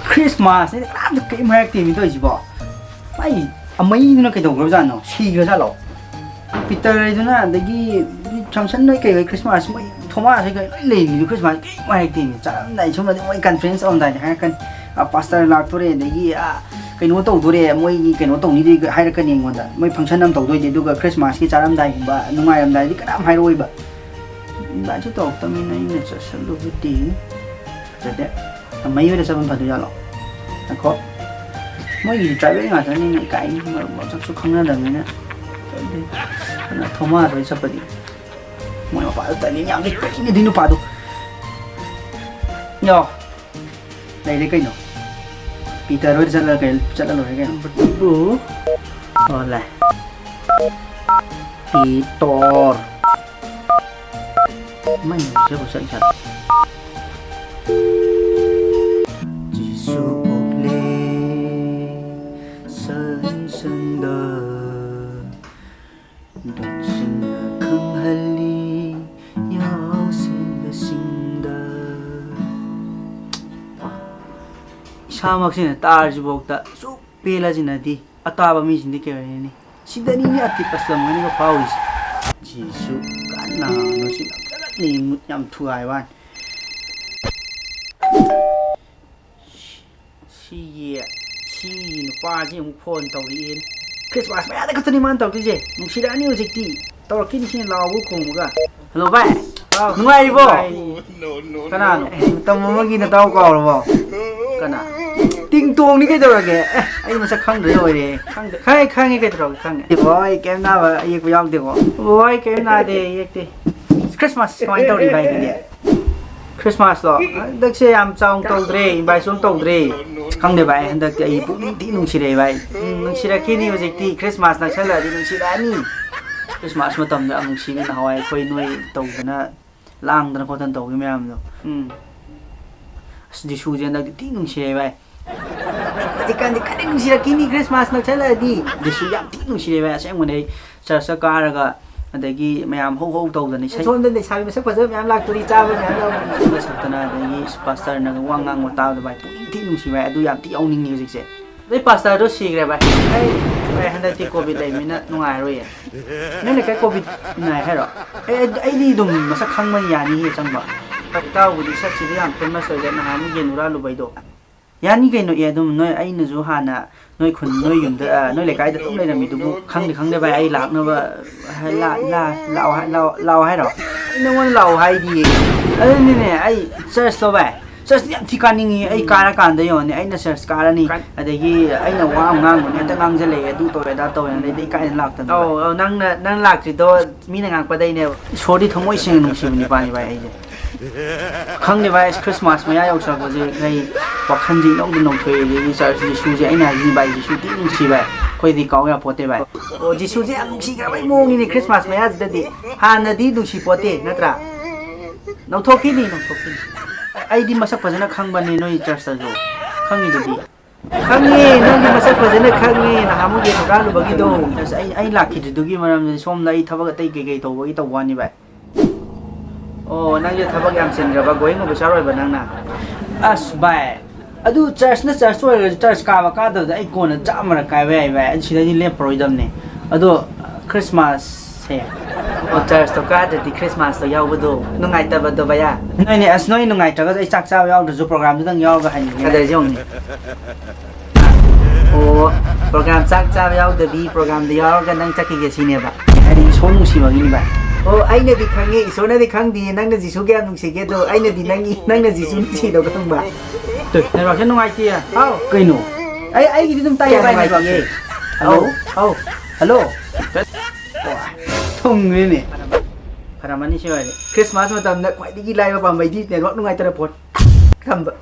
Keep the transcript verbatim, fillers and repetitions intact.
ꯈ꯭ꯔꯤꯁꯃꯥꯁꯅꯤ ꯀꯅꯥꯝꯇ ꯀꯔꯤꯝ ꯍꯥꯏꯔꯛꯇꯦ ꯃꯤ ꯇꯧꯔꯤꯁꯤꯕꯣ꯫ ꯃꯥꯏ ꯑꯃꯩꯗꯨꯅ ꯀꯩꯗꯧꯈ꯭ꯔꯕꯖꯥꯠꯅꯣ? ꯁꯤꯈ꯭ꯔꯖꯥꯠꯂꯣ? ꯄꯤꯇꯔ ꯍꯥꯏꯗꯨꯅ, ꯑꯗꯒꯤ ꯁꯝꯁꯟ ꯍꯣꯏ ꯀꯩ ꯍꯣꯏ ꯈ꯭ꯔꯤꯁꯃꯥꯁ, ꯃꯣꯏ ꯊꯣꯃꯥꯁ ꯍꯣꯏ ꯀꯩ ꯂꯣꯏ ꯂꯩꯔꯤꯗꯨ ꯈ꯭ꯔꯤꯁꯃꯥꯁ ꯀꯔꯤꯝ ꯍꯥꯏꯔꯛꯇꯦ꯫ ꯆꯥꯔꯝꯗꯥꯏ ꯁꯣꯝꯗꯗꯤ ꯃꯣꯏ ꯀꯟꯐ꯭ꯔꯦꯟꯁ ꯇꯧꯔꯝꯗꯥꯏꯗ ꯍꯥꯏꯔꯛꯀꯅꯤ, "ꯑ, ꯄꯥꯁꯇꯔ ꯂꯥꯛꯇꯣꯔꯦ, ꯑꯗꯒꯤ, ꯑ, ꯀꯩꯅꯣ ꯇꯧꯗꯣꯔꯦ, ꯃꯣꯏꯒꯤ ꯀꯩꯅꯣ ꯇꯧꯅꯤꯗꯤ" ꯍꯥꯏꯔꯛꯀꯅꯤ ꯑꯩꯉꯣꯟꯗ꯫ "ꯃꯣꯏ ꯐꯪꯁꯟ ꯑꯃ ꯇꯧꯗꯣꯏꯅꯦ, ꯑꯗꯨꯒ ꯈ꯭ꯔꯤꯁꯃꯥꯁꯀꯤ ꯆꯥꯔꯝꯗꯥꯏꯒꯨꯝꯕ ꯅꯨꯡꯉꯥꯏꯔꯝꯗꯥꯏꯗꯤ ꯀꯅꯥꯝ ꯍꯥꯏꯔꯛꯑꯣꯏꯕ"꯫ ꯏꯟꯚꯥꯏꯠꯁꯨ ꯇꯧꯔꯛꯇꯕꯅꯤꯅ ꯑꯩꯅ ꯆꯠꯁꯜꯂꯨꯕꯗꯤ ꯐꯖꯗꯦ꯫ ꯃꯩ ꯑꯣꯏꯅ ꯆꯠꯄꯅ ꯐꯗꯣꯏ ꯖꯥꯠꯂꯣ? ꯉꯥꯏꯈꯣ꯫ ꯃꯣꯏꯒꯤ ꯇ꯭ꯔꯥꯏꯕꯦꯜ ꯉꯥꯛꯇꯅꯤꯅ ꯏꯀꯥꯏꯅꯤ, ꯃꯔꯨꯞ ꯃꯁꯛꯁꯨ ꯈꯪꯅꯗꯕꯅꯤꯅ꯫ ꯑꯗꯨꯅ ꯊꯣꯃꯥꯁ ꯍꯣꯏ ꯆꯠꯄꯗꯤ ꯃꯣꯏ ꯃꯄꯥꯗꯣ ꯇꯜꯂꯤꯅꯦ ꯌꯥꯝꯅ, ꯀꯔꯤꯅꯣ ꯑꯗꯨꯏ ꯅꯨꯄꯥꯗꯣ? ꯌꯣ꯫ ꯂꯩꯔꯦ ꯀꯩꯅꯣ꯫ ꯄꯤꯇꯔ ꯍꯣꯏꯗ ꯆꯠꯂ ꯀꯩ-, ꯆꯠꯂ ꯂꯣꯏꯔꯦ ꯀꯩꯅꯣ꯫ ꯕꯨ꯫ ꯑꯣ, ꯂꯩ꯫ ꯄꯤꯇꯔ꯫ ꯃꯩ ꯃꯨꯠꯈ꯭ꯔꯕ ꯆꯠ ꯆꯠ꯫ ꯖꯤꯁꯨ ꯄꯣꯛꯂꯦ ꯁꯟ ꯁꯟꯗ, ꯗꯣꯟꯁꯤꯡꯅ ꯈꯪꯍꯜꯂꯤ ꯌꯥꯎꯁꯦꯡꯕꯁꯤꯡꯗ꯫ ꯏꯁꯥꯃꯛꯁꯤꯅ ꯇꯥꯔꯤꯁꯤꯐꯥꯎꯗ ꯁꯨꯛ ꯄꯦꯜꯂꯖꯤꯅꯗꯤ꯫ ꯑꯇꯥꯕ ꯃꯤꯁꯤꯡꯗꯤ ꯀꯩ ꯑꯣꯏꯔꯅꯤ? ꯁꯤꯗꯅꯤꯅꯦ ꯑꯇꯤꯞ ꯑꯁꯂꯝ ꯍꯣꯏꯅꯒ ꯐꯥꯎꯔꯤꯁꯦ꯫ ꯁꯤꯁꯨ ꯀꯅꯥꯅꯣ? ꯁꯤ ꯌꯥꯝ ꯊꯥꯒꯠꯅꯤꯡꯉꯤ, ꯃꯨꯠ ꯌꯥꯝ ꯊꯨꯒꯥꯏ ꯋꯥꯅꯤ꯫ ꯁꯤꯒꯤ, ꯁꯤ ꯅꯨꯄꯥꯁꯤ ꯑꯃꯨꯛ ꯐꯣꯟ ꯇꯧꯔꯛꯑꯦꯅꯦ꯫ ꯈ꯭ꯔꯤꯁꯃꯥꯁ ꯃꯌꯥꯗ ꯈꯛꯇꯅꯤ ꯃꯥꯅ ꯇꯧꯔꯛꯇꯣꯏꯁꯦ꯫ ꯅꯨꯡꯁꯤꯔꯛꯑꯅꯤ ꯍꯧꯖꯤꯛꯇꯤ꯫ ꯇꯧꯔꯛꯈꯤꯅꯤ ꯁꯤꯅ ꯂꯥꯎꯕ ꯈꯣꯡꯕꯒ꯫ ꯍꯜꯂꯣ ꯚꯥꯏ꯫ ꯍꯥꯎ꯫ ꯅꯨꯡꯉꯥꯏꯔꯤꯕꯣ? ꯅꯨꯡꯉꯥꯏꯔꯤ꯫ ꯀꯅꯥꯅꯣ? ꯑꯦ, ꯃꯇꯝ ꯑꯃꯒꯤ ꯅꯇꯥꯎ ꯀꯥꯎꯔꯕꯣ? ꯀꯅꯥ? ꯇꯤꯡ ꯇꯣꯡꯅꯤ ꯀꯩꯗꯧꯔꯒꯦ? ꯑꯦ, ꯑꯩ ꯃꯁꯛ ꯈꯪꯗ꯭ꯔ ꯂꯣꯏꯔꯦ꯫ ꯈꯪꯗꯦ꯫ ꯈꯪꯉꯦ, ꯈꯪꯉꯦ, ꯀꯩꯗꯧꯔꯒꯦ? ꯈꯪꯉꯦ꯫ ꯕꯕꯥ, ꯑꯩ ꯀꯩꯝ ꯅꯥꯕ ꯌꯦꯛꯄ ꯌꯥꯎꯗꯦꯀꯣ? ꯕꯕꯥ, ꯑꯩ ꯀꯩꯝ ꯅꯥꯗꯦ, ꯌꯦꯛꯇꯦ꯫ ꯈ꯭ꯔꯤꯁꯃꯥꯁ ꯀꯃꯥꯏꯅ ꯇꯧꯔꯤ ꯚꯥꯏ ꯑꯗꯨꯗꯤ? ꯈ꯭ꯔꯤꯁꯃꯥꯁꯂꯣ? ꯍꯟꯗꯛꯁꯦ ꯌꯥꯝ ꯆꯥꯎꯅ ꯇꯧꯗ꯭ꯔꯦ, ꯏꯟꯚꯥꯏꯠꯁꯨ ꯑꯝ ꯇꯧꯗ꯭ꯔꯦ꯫ ꯈꯪꯗꯦ ꯚꯥꯏ, ꯍꯟꯗꯛꯇꯤ ꯑꯩ ꯄꯨꯛꯅꯤꯡ ꯊꯤ ꯅꯨꯡꯁꯤꯔꯛꯑꯦ ꯚꯥꯏ꯫ ꯎꯝ, ꯅꯨꯡꯁꯤꯔꯛꯈꯤꯅꯤ ꯍꯧꯖꯤꯛꯇꯤ, ꯈ꯭ꯔꯤꯁꯃꯥꯁ ꯅꯛꯁꯜꯂꯛꯑꯗꯤ ꯅꯨꯡꯁꯤꯔꯛꯑꯅꯤ꯫ ꯈ꯭ꯔꯤꯁꯃꯥꯁ ꯃꯇꯝꯗ ꯌꯥꯝ ꯅꯨꯡꯁꯤꯕ ꯅꯍꯥꯟꯋꯥꯏ ꯑꯩꯈꯣꯏ ꯅꯣꯏ ꯇꯧꯗꯅ ꯂꯥꯡꯗꯅ ꯈꯣꯠꯇꯅ ꯇꯧꯈꯤꯕ ꯃꯌꯥꯝꯗꯣ꯫ ꯎꯝ꯫ ꯑꯁ, ꯖꯤꯁꯨꯁꯦ ꯍꯟꯗꯛꯇꯤ ꯊꯤ ꯅꯨꯡꯁꯤꯔꯦ ꯚꯥꯏ꯫ ꯍꯧꯖꯤꯛꯀꯥꯟꯗꯤ ꯀꯟꯅ ꯅꯨꯡꯁꯤꯔꯛꯈꯤꯅꯤ, ꯈ꯭ꯔꯤꯁꯃꯥꯁ ꯅꯛꯁꯜꯂꯛꯑꯗꯤ꯫ ꯖꯤꯁꯨ ꯌꯥꯝ ꯊꯤ ꯅꯨꯡꯁꯤꯔꯦ ꯚꯥꯏ, ꯑꯁꯦꯡꯕꯅꯦ꯫ ꯑꯩ ꯆꯔꯆꯇ ꯀꯥꯔꯒ, ꯑꯗꯒꯤ ꯃꯌꯥꯝ ꯍꯧ ꯍꯧ ꯇꯧꯗꯅ ꯏꯁꯩ꯫ ꯁꯣꯝꯗ ꯂꯩꯁꯥꯕꯤ ꯃꯁꯛ ꯐꯖꯕ ꯃꯌꯥꯝ ꯂꯥꯛꯇꯣꯔꯤ, ꯆꯥꯕ ꯃꯌꯥꯝ ꯌꯥꯎꯔꯤ꯫ ꯏꯁꯩꯒ ꯁꯛꯇꯅ, ꯑꯗꯒꯤ ꯄꯥꯁꯇꯔꯅꯒ ꯋꯥ ꯉꯥꯡꯕ ꯇꯥꯕꯗ, ꯚꯥꯏ, ꯄꯨꯛꯅꯤꯡ ꯊꯤ ꯅꯨꯡꯁꯤ, ꯚꯥꯏ꯫ ꯑꯗꯨ ꯌꯥꯝ ꯊꯤ ꯌꯥꯎꯅꯤꯡꯉꯤ ꯍꯧꯖꯤꯛꯁꯦ꯫ ꯑꯗꯩ ꯄꯥꯁꯇꯔꯗꯣ ꯁꯤꯈ꯭ꯔꯦ, ꯚꯥꯏ꯫ ꯑꯩ, ꯚꯥꯏ, ꯍꯟꯗꯛꯇꯤ ꯀꯣꯚꯤꯗ ꯂꯩꯕꯅꯤꯅ ꯅꯨꯡꯉꯥꯏꯔꯣꯏꯌꯦ꯫ ꯅꯣꯏ ꯂꯩꯀꯥꯏ ꯀꯣꯚꯤꯗ ꯅꯥꯏ ꯍꯥꯏꯔꯣ? ꯑꯦ, ꯑꯩ, ꯑꯩꯗꯤ ꯑꯗꯨꯝ ꯃꯁꯛ ꯈꯪꯕꯅꯤ, ꯌꯥꯅꯤꯌꯦ ꯆꯪꯕ꯫ ꯏꯇꯥꯎꯕꯨꯗꯤ ꯁꯛꯁꯤꯗ ꯌꯥꯝ ꯐꯦꯃꯁ ꯑꯣꯏꯔꯦ, ꯅꯍꯥꯟꯃꯨꯛ ꯌꯦꯟ ꯍꯨꯔꯥꯜꯂꯨꯕꯩꯗꯣ꯫ ꯌꯥꯅꯤ ꯀꯩꯅꯣ, ꯑꯦ, ꯑꯗꯨꯝ ꯅꯣꯏ, ꯑꯩꯅꯁꯨ ꯍꯥꯟꯅ ꯅꯣꯏ ꯈꯨꯟ, ꯅꯣꯏ ꯌꯨꯝꯗ, ꯑ, ꯅꯣꯏ ꯂꯩꯀꯥꯏꯗ ꯑꯗꯨꯝ ꯂꯩꯔꯝꯃꯤꯗꯨꯕꯨ ꯈꯪꯗꯦ, ꯈꯪꯗꯦ ꯚꯥꯏ, ꯑꯩ ꯂꯥꯛꯅꯕ, ꯍꯥꯏ-, ꯂꯥ-, ꯂꯥ-, ꯂꯥꯛꯑꯣ ꯍꯥꯏ-, ꯂꯥꯛꯑꯣ, ꯂꯥꯛꯑꯣ ꯍꯥꯏꯔꯣ? ꯑꯩ ꯅꯉꯣꯟꯗ ꯂꯥꯛꯑꯣ ꯍꯥꯏꯗꯤꯌꯦ꯫ ꯑꯗꯨꯅꯤꯅꯦ, ꯑꯩ ꯆꯔꯆꯇꯣ ꯚꯥꯏ, ꯆꯔꯆꯇꯤ ꯌꯥꯝ ꯊꯤ ꯀꯥꯅꯤꯡꯉꯤ꯫ ꯑꯩ ꯀꯥꯔꯀꯥꯟꯗ ꯌꯦꯡꯉꯣꯅꯦ, ꯑꯩꯅ ꯆꯔꯆ ꯀꯥꯔꯅꯤ, ꯀꯥꯏ- ꯑꯗꯒꯤ ꯑꯩꯅ ꯋꯥ ꯑꯃ ꯉꯥꯡꯕꯅꯦ, ꯍꯦꯛꯇ ꯉꯥꯡꯖꯜꯂꯛꯑꯦ, ꯑꯗꯨ ꯇꯧꯋꯦ, ꯑꯗꯥ ꯇꯧꯋꯦ, ꯑꯗꯩꯗꯤ ꯏꯀꯥꯏꯗꯅ ꯂꯥꯛꯇꯅ꯫ ꯑꯧ, ꯑꯧ, ꯅꯪꯅ, ꯅꯪ ꯂꯥꯛꯇ꯭ꯔꯤꯗꯣ ꯃꯤꯅ ꯉꯥꯡꯉꯛꯄꯗꯩꯅꯦꯕ꯫ ꯏꯁꯣꯔꯗꯤ ꯊꯃꯣꯏ ꯁꯦꯡꯅ ꯅꯨꯡꯁꯤꯕ ꯅꯨꯄꯥꯅꯤ ꯚꯥꯏ ꯑꯩꯁꯦ꯫ ꯈꯪꯗꯦ ꯚꯥꯏ, ꯑꯁ, ꯈ꯭ꯔꯤꯁꯃꯥꯁ ꯃꯌꯥ ꯌꯧꯁꯜꯂꯛꯄꯁꯦ ꯑꯩ ꯋꯥꯈꯜꯁꯦ ꯏꯅꯧꯗ ꯅꯧꯊꯣꯛꯑꯦ꯫ ꯑꯗꯒꯤ ꯆꯔꯆ ꯖꯤꯁꯨꯁꯦ ꯑꯩꯅ ꯍꯥꯏꯁꯤꯅꯤ ꯚꯥꯏ, ꯖꯤꯁꯨ ꯊꯤ ꯅꯨꯡꯁꯤ ꯚꯥꯏ, ꯑꯩꯈꯣꯏꯗꯤ ꯀꯥꯎ ꯌꯥꯄꯣꯠꯇꯦ ꯚꯥꯏ꯫ ꯑꯣ, ꯖꯤꯁꯨꯁꯦ ꯌꯥꯝ ꯅꯨꯡꯁꯤꯈ꯭ꯔꯕꯩ ꯃꯑꯣꯡꯅꯤꯅꯦ ꯈ꯭ꯔꯤꯁꯃꯥꯁ ꯃꯌꯥꯁꯤꯗꯗꯤ꯫ ꯍꯥꯟꯅꯗꯤ ꯅꯨꯡꯁꯤ ꯄꯣꯠꯇꯦ ꯅꯠꯇ꯭ꯔꯥ? ꯅꯧꯊꯣꯛꯈꯤꯅꯤ, ꯅꯧꯊꯣꯛꯈꯤꯅꯤ꯫ ꯑꯩꯗꯤ ꯃꯁꯛ ꯐꯖꯅ ꯈꯪꯕꯅꯦ ꯅꯣꯏ ꯆꯔꯆꯇꯁꯨ, ꯈꯪꯉꯤꯗꯨꯗꯤ꯫ ꯈꯪꯉꯦ, ꯅꯪꯗꯤ ꯃꯁꯛ ꯐꯖꯅ ꯈꯪꯉꯦ, ꯅꯍꯥꯟꯃꯨꯛ ꯌꯦꯟ ꯍꯨꯔꯥꯜꯂꯨꯕꯒꯤꯗꯣ꯫ ꯑꯁ, ꯑꯩ, ꯑꯩ ꯂꯥꯛꯈꯤꯗ꯭ꯔꯤꯗꯨꯒꯤ ꯃꯔꯝꯗꯗꯤ ꯁꯣꯝꯗ ꯑꯩ ꯊꯕꯛ ꯑꯇꯩ ꯀꯩꯀꯩ ꯇꯧꯕꯒꯤ ꯇꯧꯕ ꯋꯥꯅꯤ ꯚꯥꯏ꯫ ꯑꯣ, ꯅꯪꯁꯦ ꯊꯕꯛ ꯌꯥꯝ ꯆꯤꯟꯈ꯭ꯔꯕ going officer ꯑꯣꯏꯕ ꯅꯪꯅ? ꯑꯁ ꯚꯥꯏ, ꯑꯗꯨ ꯆꯔꯆꯅ ꯆꯔꯆ ꯑꯣꯏꯔꯒꯁꯨ ꯆꯔꯆ ꯀꯥꯕ ꯀꯥꯗꯕꯗ ꯑꯩ ꯀꯣꯟꯅ ꯆꯥꯝꯃꯔꯛ ꯀꯥꯏꯕ ꯌꯥꯏ ꯚꯥꯏ, ꯑꯩ ꯁꯤꯗꯩꯗꯤ ꯂꯦꯞꯄꯔꯣꯏꯗꯕꯅꯦ꯫ ꯑꯗꯣ ꯈ꯭ꯔꯤꯁꯃꯥꯁꯁꯦ꯫ ꯑꯣ, ꯆꯔꯆꯇꯣ ꯀꯥꯗ꯭ꯔꯗꯤ ꯈ꯭ꯔꯤꯁꯃꯥꯁꯇꯣ ꯌꯥꯎꯕꯗꯣ ꯅꯨꯡꯉꯥꯏꯇꯕꯗꯣ ꯚꯩꯌꯥ? ꯅꯣꯏꯅꯦ, ꯑꯁ, ꯅꯣꯏ ꯅꯨꯡꯉꯥꯏꯇ꯭ꯔꯒꯁꯨ ꯑꯩ ꯆꯥꯛ ꯆꯥꯕ ꯌꯥꯎꯗ꯭ꯔꯁꯨ ꯄ꯭ꯔꯣꯒ꯭ꯔꯥꯝꯗꯨꯗꯪ ꯌꯥꯎꯔꯒ ꯍꯟꯅꯤꯡꯉꯦ꯫ ꯀꯗꯩꯁꯦ ꯌꯦꯡꯉꯨꯅꯦ꯫ ꯑꯣ, ꯄ꯭ꯔꯣꯒ꯭ꯔꯥꯝ ꯆꯥꯛ ꯆꯥꯕ ꯌꯥꯎꯗꯕꯤ ꯄ꯭ꯔꯣꯒ꯭ꯔꯥꯝꯗ ꯌꯥꯎꯔꯒ ꯅꯪ ꯆꯠꯈꯤꯒꯦ ꯁꯤꯅꯦꯕ? ꯍꯥꯏꯗꯤ ꯏꯁꯣꯔ ꯅꯨꯡꯁꯤꯕꯒꯤꯅꯤ ꯚꯥꯏ꯫ ꯑꯣ, ꯑꯩꯅꯗꯤ ꯈꯪꯉꯦ, ꯏꯁꯣꯔꯅꯗꯤ ꯈꯪꯗꯦ ꯅꯪꯅ ꯖꯤꯁꯨ ꯀꯌꯥꯝ ꯅꯨꯡꯁꯤꯒꯦꯗꯣ꯫ ꯑꯩꯅꯗꯤ ꯅꯪꯒꯤ, ꯅꯪꯅ ꯖꯤꯁꯨ ꯅꯨꯡꯁꯤꯗꯣ ꯈꯪꯕ꯫ ꯇꯨ, networkꯁꯦ ꯅꯨꯡꯉꯥꯏꯇꯦ꯫ ꯍꯥꯎ꯫ ꯀꯩꯅꯣ? ꯑꯩ, ꯑꯩꯒꯤꯗꯤ ꯑꯗꯨꯝ ꯇꯥꯏꯌꯦ ꯀꯌꯥ ꯚꯥꯏ, ꯅꯨꯡꯉꯥꯏꯇꯤꯌꯦ? Networkꯁꯦ꯫ ꯍꯜꯂꯣ? ꯍꯥꯎ, ꯍꯥꯎ꯫ ꯍꯜꯂꯣ? ꯊꯨꯡꯉꯦꯅꯦ꯫ ꯐꯔꯝꯃꯅꯤ ꯁꯤ ꯑꯣꯏꯔꯗꯤ꯫ ꯈ꯭ꯔꯤꯁꯃꯥꯁ ꯃꯇꯝꯗ ꯈ꯭ꯋꯥꯏꯗꯒꯤ ꯂꯥꯏꯕ ꯄꯥꯝꯕꯩꯗꯤ network ꯅꯨꯡꯉꯥꯏꯇꯅ ꯐꯣꯟ ꯊꯝꯕ꯫